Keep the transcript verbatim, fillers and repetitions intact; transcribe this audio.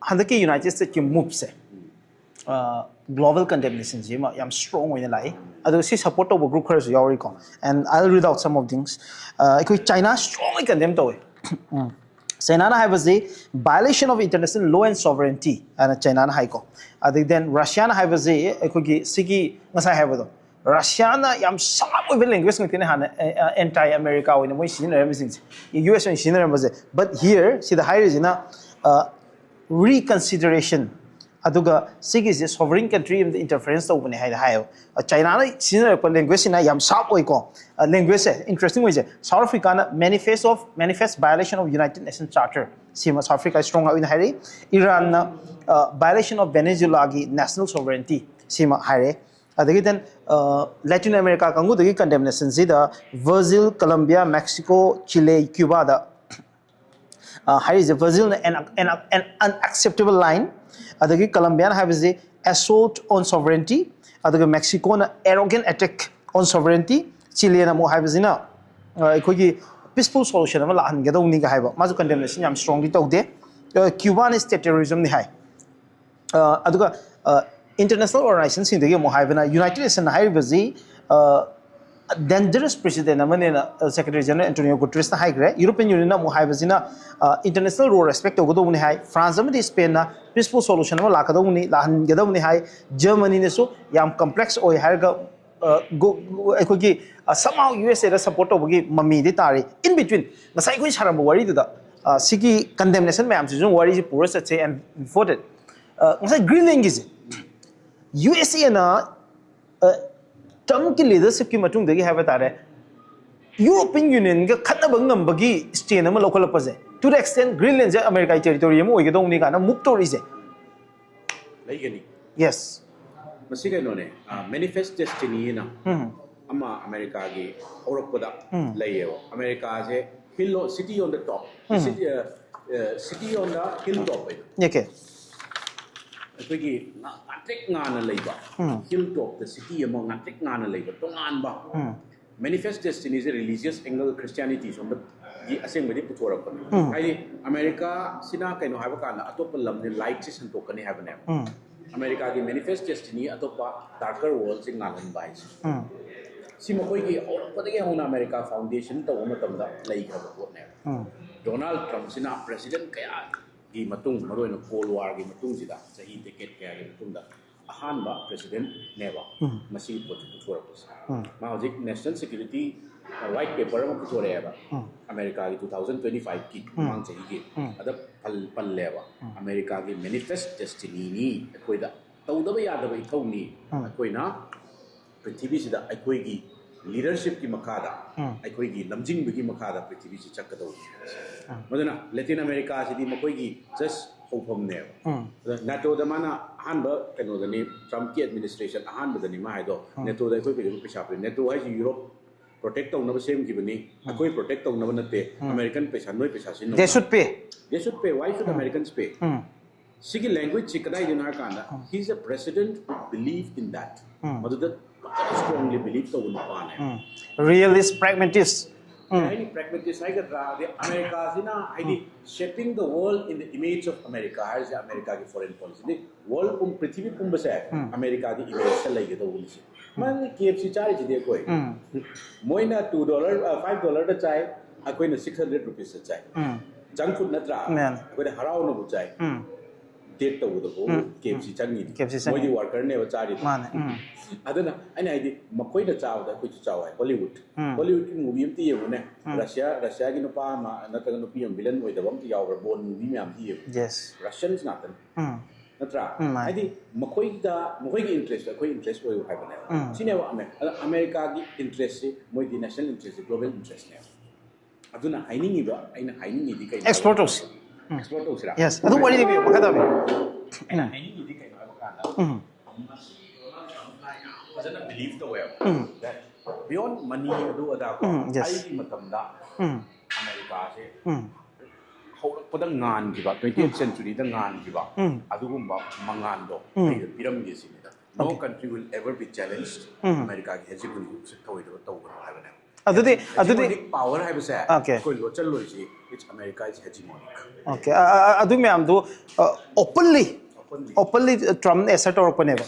ꯍꯟꯗꯛꯀꯤ ꯌꯨꯅꯥꯏꯇꯦꯗ ꯁ꯭ꯇꯦꯠꯀꯤ ꯃꯨꯚꯁꯦ ꯒ꯭ꯂꯣꯕꯦꯜ ꯀꯟꯗꯦꯝꯅꯦꯁꯟꯁꯤ ꯑꯃ ꯌꯥꯝ ꯁ꯭ꯇꯔꯣꯡ ꯑꯣꯏꯅ ꯂꯥꯛꯏ꯫ ꯑꯗꯨꯒ ꯁꯤ ꯁꯄꯣꯔꯠ ꯇꯧꯕ ꯒ꯭ꯔꯨꯞ ꯈꯔꯁꯨ ꯌꯥꯎꯔꯤꯀꯣ꯫ And I'll read out some of things. ꯑꯩꯈꯣꯏ ꯆꯥꯏꯅꯥ ꯁ꯭ꯇꯔꯣꯡꯂꯤ ꯀꯟꯗꯦꯝ ꯇꯧꯋꯦ꯫ ꯆꯥꯏꯅꯥꯅ ꯍꯥꯏꯕꯁꯤ violation of international law and sovereignty ꯍꯥꯏꯅ ꯆꯥꯏꯅꯥꯅ ꯍꯥꯏꯀꯣ꯫ ꯑꯗꯒꯤ then ꯔꯁꯤꯌꯥꯅ ꯍꯥꯏꯕꯁꯤ ꯑꯩꯈꯣꯏꯒꯤ ꯁꯤꯒꯤ ꯉꯁꯥꯏ ꯍꯥꯏꯕꯗꯣ, ꯔꯁꯤꯌꯥꯅ ꯌꯥꯝ ꯁꯥꯔꯞ ꯑꯣꯏꯕ ꯂꯦꯡꯒ꯭ꯋꯦꯖ ꯉꯥꯛꯇꯅꯦ ꯍꯥꯟꯅ ꯑꯦꯟꯇꯥꯏ ꯑꯃꯦꯔꯤꯀꯥ ꯑꯣꯏꯅ ꯃꯣꯏ ꯁꯤꯖꯤꯟꯅꯔꯝꯃꯤꯁꯤꯡꯁꯦ, ꯌꯨ ꯑꯦꯁ ꯑꯣꯏꯅ ꯁꯤꯖꯤꯟꯅꯔꯝꯕꯁꯦ꯫ But here ꯁꯤꯗ ꯍꯥꯏꯔꯤꯁꯤꯅ ꯔꯤꯀꯟꯁꯤꯗꯔꯦꯁꯟ, ꯑꯗꯨꯒ ꯁꯤꯒꯤꯁꯦ ꯁꯣꯚꯔꯤꯟ ꯀꯟꯇ꯭ꯔꯤ ꯑꯃꯗ ꯏꯟꯇꯔꯐꯤꯌꯔꯦꯟꯁ ꯇꯧꯕꯅꯦ ꯍꯥꯏꯅ ꯍꯥꯏꯌꯦꯕ꯫ ꯆꯥꯏꯅꯥꯅ ꯁꯤꯖꯤꯟꯅꯔꯛꯄ ꯂꯦꯡꯒ꯭ꯋꯦꯖꯁꯤꯅ ꯌꯥꯝ ꯁꯥꯔꯞ ꯑꯣꯏꯀꯣ꯫ ꯂꯦꯡꯒ꯭ꯋꯦꯖꯁꯦ ꯏꯟꯇꯔꯦꯁꯇꯤꯡ ꯑꯣꯏꯁꯦ, south African manifest of manifest violation of United Nations Charter ꯁꯤꯃ ꯁꯥꯎꯠ ꯑꯐ꯭ꯔꯤꯀꯥ ꯁ꯭ꯇꯔꯣꯡ ꯑꯣꯏꯅ ꯍꯥꯏꯔꯛꯏ꯫ ꯏꯔꯥꯟꯅ violation of Venezuelaꯒꯤ national sovereignty ꯁꯤꯃ ꯍꯥꯏꯔꯦ꯫ ꯑꯗꯒꯤ then ꯂꯦꯇꯤꯟ ꯑꯃꯦꯔꯤꯀꯥ ꯀꯥꯡꯕꯨꯗꯒꯤ ꯀꯟꯗꯦꯝꯅꯦꯁꯟꯁꯤꯗ ꯕ꯭ꯔꯥꯖꯤꯜ, ꯀꯂꯝꯕꯤꯌꯥ, ꯃꯦꯛꯁꯤꯀꯣ, ꯆꯤꯂꯦ, ꯀ꯭ꯌꯨꯕꯥꯗ ꯍꯥꯏꯔꯤꯁꯦ꯫ ꯕ꯭ꯔꯥꯖꯤꯜꯅ an, an, an unacceptable line, ꯑꯗꯒꯤ ꯀꯂꯝꯕꯤꯌꯥꯅ ꯍꯥꯏꯕꯁꯤ assault on sovereignty, ꯑꯗꯨꯒ ꯃꯦꯛꯁꯤꯀꯣꯅ arrogant attack on sovereignty, ꯆꯤꯂꯦꯅ ꯑꯃꯨꯛ ꯍꯥꯏꯕꯁꯤꯅ ꯑꯩꯈꯣꯏꯒꯤ ꯄꯤꯁꯐꯨꯜ ꯁꯣꯂꯨꯁꯟ ꯑꯃ ꯂꯥꯛꯍꯟꯒꯗꯧꯅꯤꯒ ꯍꯥꯏꯕ꯫ ꯃꯥꯁꯨ ꯀꯟꯗꯦꯝꯅꯦꯁꯟ ꯌꯥꯝ ꯁ꯭ꯇꯔꯣꯡꯂꯤ ꯇꯧꯗꯦ꯫ ꯀ꯭ꯌꯨꯕꯥꯅ ꯁ꯭ꯇꯦꯠ ꯇꯦꯔꯣꯔꯤꯖꯝꯅꯤ ꯍꯥꯏ꯫ ꯑꯗꯨꯒ ꯏꯟꯇꯔꯅꯦꯁꯅꯦꯜ ꯑꯣꯔꯒꯅꯥꯏꯖꯦꯁꯟꯁꯤꯡꯗꯒꯤ ꯑꯃꯨꯛ ꯍꯥꯏꯕꯅ, ꯌꯨꯅꯥꯏꯇꯦꯗ ꯅꯦꯁꯟꯅ ꯍꯥꯏꯔꯤꯕꯁꯤ ꯗꯦꯟꯖꯔꯁ ꯄ꯭ꯔꯦꯁꯤꯗꯦꯟ ꯑꯃꯅꯦꯅ ꯁꯦꯀ꯭ꯔꯦꯇꯔꯤ ꯖꯦꯅꯔꯦꯜ ꯑꯦꯟꯇꯣꯅꯤꯌꯣ ꯒꯨꯇꯔꯦꯁꯅ ꯍꯥꯏꯈ꯭ꯔꯦ꯫ ꯌꯨꯔꯣꯄꯤꯌꯟ ꯌꯨꯅꯤꯌꯟꯅ ꯑꯃꯨꯛ ꯍꯥꯏꯕꯁꯤꯅ ꯏꯟꯇꯔꯅꯦꯁꯅꯦꯜ ꯂꯣ ꯔꯦꯁꯄꯦꯛ ꯇꯧꯒꯗꯧꯕꯅꯤ ꯍꯥꯏ꯫ ꯐ꯭ꯔꯥꯟꯁ ꯑꯃꯗꯤ ꯁ꯭ꯄꯦꯟꯅ ꯄꯤꯁꯐꯨꯜ ꯁꯣꯂꯨꯁꯟ ꯑꯃ ꯂꯥꯛꯀꯗꯧꯕꯅꯤ, ꯂꯥꯛꯍꯟꯒꯗꯧꯕꯅꯤ ꯍꯥꯏ꯫ ꯖꯔꯃꯅꯤꯅꯁꯨ ꯌꯥꯝ ꯀꯝꯄ꯭ꯂꯦꯛꯁ ꯑꯣꯏ ꯍꯥꯏꯔꯒ ꯑꯩꯈꯣꯏꯒꯤ somehow ꯌꯨ ꯑꯦꯁ ꯑꯦꯗ ꯁꯄꯣꯔꯠ ꯇꯧꯕꯒꯤ ꯃꯃꯤꯗꯤ ꯇꯥꯔꯤ꯫ In between ꯉꯁꯥꯏ ꯑꯩꯈꯣꯏ ꯁꯥꯔꯝꯕ ꯋꯥꯔꯤꯗꯨꯗ ꯁꯤꯒꯤ ꯀꯟꯗꯦꯝꯅꯦꯁꯟ ꯃꯌꯥꯝꯁꯤꯁꯨ ꯋꯥꯔꯤꯁꯤ ꯄꯨꯔ ꯆꯠꯁꯦ꯫ And before that, ꯉꯁꯥꯏ ꯒ꯭ꯔꯤꯟꯂꯦꯟꯒꯤꯁꯦ ꯌꯨ ꯑꯦꯁ ꯑꯦꯅ ꯇ꯭ꯔꯝꯞꯀꯤ ꯂꯤꯗꯔꯁꯤꯞꯀꯤ ꯃꯇꯨꯡꯗꯒꯤ ꯍꯥꯏꯕ ꯇꯥꯔꯦ, ꯌꯨꯔꯣꯄꯤꯌꯟ ꯌꯨꯅꯤꯌꯟꯒ ꯈꯠꯅꯕ ꯉꯝꯕꯒꯤ ꯁ꯭ꯇꯦꯟ ꯑꯃ ꯂꯧꯈꯠꯂꯛꯄꯁꯦ, to the extent ꯒ꯭ꯔꯤꯟꯂꯦꯟꯁꯦ ꯑꯃꯦꯔꯤꯀꯥꯒꯤ ꯇꯦꯔꯤꯇꯣꯔꯤ ꯑꯃ ꯑꯣꯏꯒꯗꯧꯅꯤ ꯀꯥꯏꯅ ꯃꯨꯚ ꯇꯧꯔꯛꯏꯁꯦ꯫ ꯂꯩꯒꯅꯤ꯫ ꯌꯦꯁ꯫ ꯃꯁꯤ ꯀꯩꯅꯣꯅꯦ, ꯃꯦꯅꯤꯐꯦꯁ ꯗꯦꯁꯇꯤꯅꯤꯅ ꯑꯃ ꯑꯃꯦꯔꯤꯀꯥꯒꯤ ꯍꯧꯔꯛꯄꯗ ꯂꯩꯌꯦꯕ꯫ ꯑꯃꯦꯔꯤꯀꯥꯁꯦ hill, city on the top, city on the hill top ꯍꯥꯏꯗꯣ꯫ ꯑꯣꯀꯦ꯫ ꯑꯩꯈꯣꯏꯒꯤ ꯉꯥ- ꯉꯥꯇ꯭ꯔꯤꯛ ꯉꯥꯅ ꯂꯩꯕ, ꯍꯤꯜ ꯇꯣꯞꯇ ꯁꯤꯇꯤ ꯑꯃ ꯉꯥꯇ꯭ꯔꯤꯛ ꯉꯥꯅ ꯂꯩꯕ ꯇꯣꯉꯥꯟꯕ Manifest Destinyꯁꯦ religious angle, Christianity ꯁꯣꯝꯗꯒꯤ ꯑꯁꯦꯡꯕꯗꯤ ꯄꯨꯊꯣꯔꯛꯄꯅꯦ꯫ ꯍꯥꯏꯗꯤ ꯑꯃꯦꯔꯤꯀꯥꯁꯤꯅ ꯀꯩꯅꯣ ꯍꯥꯏꯕ ꯀꯥꯟꯗ ꯑꯇꯣꯞꯄ ꯂꯝꯁꯦ lightꯁꯦ ꯁꯟꯗꯣꯛꯀꯅꯤ ꯍꯥꯏꯕꯅꯦꯕ꯫ ꯑꯃꯦꯔꯤꯀꯥꯒꯤ Manifest Destiny ꯑꯇꯣꯞꯄ darker worldꯁꯦ ꯉꯥꯜꯍꯟꯕ ꯍꯥꯏꯁꯦ꯫ ꯁꯤ ꯃꯈꯣꯏꯒꯤ ꯍꯧꯔꯛꯄꯗꯒꯤ ꯍꯧꯅ ꯑꯃꯦꯔꯤꯀꯥ foundation ꯇꯧꯕ ꯃꯇꯝꯗ ꯂꯩꯈ꯭ꯔꯕ ꯄꯣꯠꯅꯦꯕ꯫ ꯗꯣꯅꯥꯜꯗ ꯇ꯭ꯔꯝꯞꯁꯤꯅ president ꯀꯌꯥꯒꯤ ꯃꯇꯨꯡ, ꯃꯔꯨꯑꯣꯏꯅ Cold Warꯒꯤ ꯃꯇꯨꯡꯁꯤꯗ, ꯆꯍꯤ decade ꯀꯌꯥꯒꯤ ꯃꯇꯨꯡꯗ ꯑꯍꯥꯟꯕ presidentꯅꯦꯕ ꯃꯁꯤꯒꯤ ꯄꯣꯠꯁꯤ ꯄꯨꯊꯣꯔꯛꯄꯁꯦ꯫ ꯃꯥ ꯍꯧꯖꯤꯛ national security white paper ꯑꯃ ꯄꯨꯊꯣꯔꯛꯑꯦꯕ, ꯑꯃꯦꯔꯤꯀꯥꯒꯤ two thousand twenty fiveꯀꯤ ꯃꯃꯥꯡ ꯆꯍꯤꯒꯤ꯫ ꯑꯗ ꯄꯜ-, ꯄꯜꯂꯦꯕ, ꯑꯃꯦꯔꯤꯀꯥꯒꯤ Manifest Destinyꯅꯤ, ꯑꯩꯈꯣꯏꯗ ꯇꯧꯗꯕ ꯌꯥꯗꯕ ꯏꯊꯧꯅꯤ꯫ ꯑꯩꯈꯣꯏꯅ ꯄ꯭ꯔꯤꯊꯤꯕꯤꯁꯤꯗ ꯑꯩꯈꯣꯏꯒꯤ leadershipꯀꯤ ꯃꯈꯥꯗ, ꯑꯩꯈꯣꯏꯒꯤ ꯂꯝꯖꯤꯡꯕꯒꯤ ꯃꯈꯥꯗ ꯄ꯭ꯔꯤꯊꯤꯕꯤꯁꯤ ꯆꯠꯀꯗꯧꯔꯤ꯫ ꯃꯗꯨꯅ Latin Americaꯁꯤꯗꯤ ꯃꯈꯣꯏꯒꯤ just ꯍꯧꯐꯝꯅꯦꯕ꯫ ꯑꯗ NATOꯗ ꯃꯥꯅ ꯑꯍꯥꯟꯕ ꯀꯩꯅꯣꯗꯅꯤ, ꯇ꯭ꯔꯝꯞꯀꯤ administration ꯑꯍꯥꯟꯕꯗꯅꯤ ꯃꯥ ꯍꯥꯏꯗꯣ, NATOꯗ ꯑꯩꯈꯣꯏ ꯀꯩꯗꯧꯕ ꯄꯩꯁꯥ ꯄꯤꯔꯤ? NATO ꯍꯥꯏꯁꯤ Europe protect ꯇꯧꯅꯕ ꯁꯦꯝꯈꯤꯕꯅꯤ, ꯑꯩꯈꯣꯏ protect ꯇꯧꯅꯕ ꯅꯠꯇꯦ꯫ American ꯄꯩꯁꯥ, ꯅꯣꯏ ꯄꯩꯁꯥ ꯁꯤꯖꯤꯟꯅꯧ꯫ They should pay. They should pay. Why should Americans pay? ꯁꯤꯒꯤ languageꯁꯤ ꯀꯗꯥꯏꯗꯅꯣ ꯍꯥꯏꯔꯀꯥꯟꯗ, he's a president who believe in that. ꯃꯗꯨꯗ ꯐꯖꯅ strongly believe ꯇꯧꯕ ꯅꯨꯄꯥꯅꯦ꯫ Realist, pragmatist. ꯀꯩ ꯍꯥꯏꯅꯤ, pragmatist ꯍꯥꯏꯒꯗ꯭ꯔꯥ? ꯑꯗꯩ ꯑꯃꯦꯔꯤꯀꯥꯁꯤꯅ ꯍꯥꯏꯗꯤ shaping the world in the image of America ꯍꯥꯏꯔꯤꯁꯦ ꯑꯃꯦꯔꯤꯀꯥꯒꯤ foreign policyꯅꯤ꯫ World ꯄꯨꯝ-, ꯄ꯭ꯔꯤꯊꯤꯕꯤ ꯄꯨꯝꯕꯁꯦ ꯑꯃꯦꯔꯤꯀꯥꯒꯤ imageꯇ ꯂꯩꯒꯗꯧꯕꯅꯤ ꯁꯤ꯫ ꯃꯔꯝꯗꯤ KFC ꯆꯥꯔꯤꯁꯤꯗꯤ ꯑꯩꯈꯣꯏ꯫ ꯃꯣꯏꯅ two dollar, five dollarꯗ ꯆꯥꯏ, ꯑꯩꯈꯣꯏꯅ six hundred rupeesꯇ ꯆꯥꯏ꯫ Junk food ꯅꯠꯇ꯭ꯔꯥ? ꯑꯩꯈꯣꯏꯅ ꯍꯔꯥꯎꯅꯕꯨ ꯆꯥꯏ꯫ Date ꯇꯧꯕꯗꯕꯨ KFC ꯆꯪꯉꯤꯅꯤ꯫ KFC ꯆꯪꯉꯤ꯫ ꯃꯣꯏꯗꯤ workerꯅꯦꯕ ꯆꯥꯔꯤꯗꯣ꯫ ꯃꯥꯅꯦ꯫ ꯑꯗꯨꯅ ꯑꯩꯅ ꯍꯥꯏꯗꯤ ꯃꯈꯣꯏꯅ ꯆꯥꯕꯗ ꯑꯩꯈꯣꯏꯁꯨ ꯆꯥꯎ ꯍꯥꯏ꯫ Hollywood꯫ Hollywoodꯀꯤ movie ꯑꯝꯇ ꯌꯦꯡꯉꯨꯅꯦ꯫ Russia, Russiaꯒꯤ ꯅꯨꯄꯥ ꯑꯃ ꯅꯠꯇ꯭ꯔꯒ ꯅꯨꯄꯤ ꯑꯃ villain ꯑꯣꯏꯗꯕ ꯑꯝꯇ ꯌꯥꯎꯕ꯭ꯔꯥ? Bond movie ꯃꯌꯥꯝꯗꯤ ꯌꯦꯡꯉꯨ꯫ Yes꯫ Russians ꯉꯥꯛꯇꯅꯤ꯫ ꯎꯝ꯫ ꯅꯠꯇ꯭ꯔꯥ? ꯎꯝ, ꯃꯥꯅꯦ꯫ ꯍꯥꯏꯗꯤ ꯃꯈꯣꯏꯗ, ꯃꯈꯣꯏꯒꯤ interest ꯑꯩꯈꯣꯏ interest ꯑꯣꯏꯌꯨ ꯍꯥꯏꯕꯅꯦꯕ꯫ ꯁꯤꯅꯦꯕ ꯑꯃꯦ-, ꯑꯗ ꯑꯃꯦꯔꯤꯀꯥꯒꯤ interestꯁꯤ ꯃꯣꯏꯗꯤ national interestꯁꯤ global interestꯅꯦꯕ꯫ ꯑꯗꯨꯅ ꯍꯥꯏꯅꯤꯡꯉꯤꯕ, ꯑꯩꯅ ꯍꯥꯏꯅꯤꯡꯉꯤꯗꯤ ꯀꯩꯅꯣ? Explore ꯇꯧꯁꯤ꯫ Explore ꯇꯧꯁꯤꯔꯥ? Yes꯫ ꯑꯗꯨꯝ ꯋꯥꯔꯤ ꯂꯤꯕꯤꯌꯨ, ꯃꯈꯥ ꯇꯥꯕꯤꯌꯨ꯫ ꯑꯩꯅ ꯍꯥꯏꯅꯤꯡꯉꯤꯗꯤ ꯀꯩꯅꯣ ꯍꯥꯏꯕ ꯀꯥꯟꯗ, ꯃꯁꯤ ꯗꯣꯅꯥꯜꯗ ꯇ꯭ꯔꯝꯞꯅ ꯌꯥꯝ ꯐꯖꯅ believe ꯇꯧꯋꯦꯕ꯫ That beyond money ꯑꯗꯨ ꯑꯗꯥ ꯀꯣ, ꯎꯝ, yes꯫ ꯑꯩꯒꯤ ꯃꯇꯝꯗ ꯎꯝ꯫ ꯑꯃꯦꯔꯤꯀꯥꯁꯦ ꯎꯝ꯫ ꯍꯧꯔꯛꯄꯗ ꯉꯥꯟꯈꯤꯕ, twentieth centuryꯗ ꯉꯥꯟꯈꯤꯕ ꯎꯝ꯫ ꯑꯗꯨꯒꯨꯝꯕ ꯃꯉꯥꯟꯗꯣ ꯎꯝ꯫ ꯑꯩꯅ ꯄꯤꯔꯝꯒꯦ ꯁꯤꯅꯤꯗ꯫ No country will ever be challenged. America ꯒꯤ hegemony ꯁꯦ ꯊꯧꯑꯣꯏꯗꯕ ꯇꯧꯒꯅꯨ ꯍꯥꯏꯕꯅꯦ. ꯑꯗꯨꯗꯤ ꯑꯗꯨꯗꯤ Hegemonic power ꯍꯥꯏꯕꯁꯦ Okay. ꯑꯩꯈꯣꯏ ꯂꯣꯠꯆꯜꯂꯣꯏꯁꯤ, it's America is hegemonic. Okay ꯑꯗꯨ ꯃꯌꯥꯝꯗꯨ openly openly Trump assert ꯇꯧꯔꯛꯄꯅꯦꯕ.